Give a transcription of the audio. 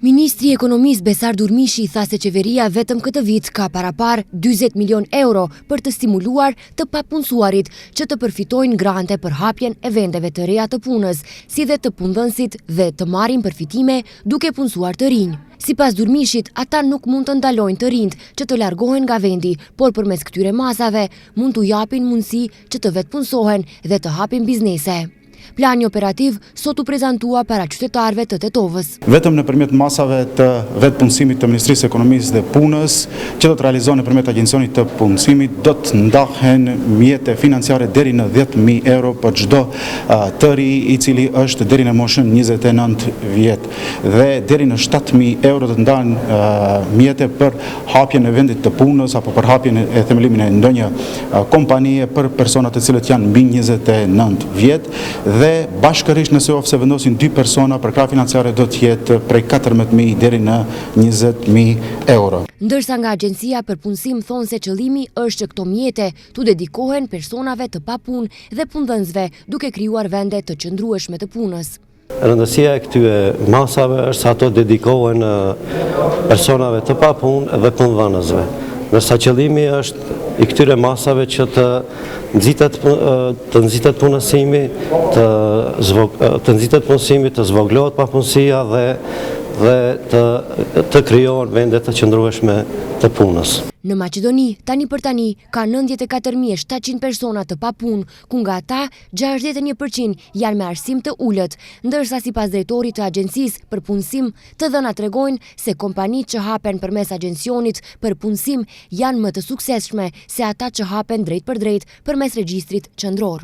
Ministri i Ekonomisë Besar Durmishi tha se qeveria vetëm këtë vit ka paraparë 40 milion euro për të stimuluar të papunësuarit që të përfitojnë grante për hapjen e vendeve të reja të punës, si dhe të punëdhënësit dhe të marrin përfitime duke punësuar të rinj. Sipas Durmishit, ata nuk mund të ndalojnë të rinjtë që të largohen nga vendi, por përmes këtyre masave mund t'u japin mundësi që të vetëpunësohen dhe të hapin biznese. Plani operativ sot u prezantua para qytetarëve të Tetovës. Vetëm nëpërmjet masave të vetëpunësimit të Ministrisë së Ekonomisë dhe Punës, që do të realizohen nëpërmjet Agjencionit të Punësimit, do të ndahen mjete financiare deri në 10.000 euro për çdo të ri i cili është deri në moshën 29 vjet dhe deri në 7.000 euro do të ndahen mjete për hapjen e vendit të punës apo për hapjen e themelimin e ndonjë kompanie për personat të cilët janë mbi 29 vjet dhe bashkërisht nëse ofse vendosin dy persona përkrahja financiare do të jetë prej 14.000 deri në 20.000 euro. Ndërsa nga Agjencia për Punësim thonë se qëllimi është që këto mjete t'u dedikohen personave të papunë dhe punëdhënësve duke krijuar vende të qëndrueshme të punës. Rëndësia e këtyre masave është se ato dedikohen personave të papunë dhe punëdhënësve. Ndërsa qëllimi është i këtyre masave që të nxitet të nxitet punësimi, të të nxitet punësimi, të zvogëlohet papunësia dhe dhe të të krijohen vende të qëndrueshme të punës. Në Maqedoni, tani për tani, ka 94.700 persona të papunë, ku nga ata 61 për qind janë me arsim të ulët, ndërsa sipas drejtorit të Agjencisë për Punësim, të dhënat tregojnë se kompanitë që hapen përmes Agjencionit për Punësim janë më të suksesshme se ata që hapen drejtpërdrejt përmes regjistrit qendror.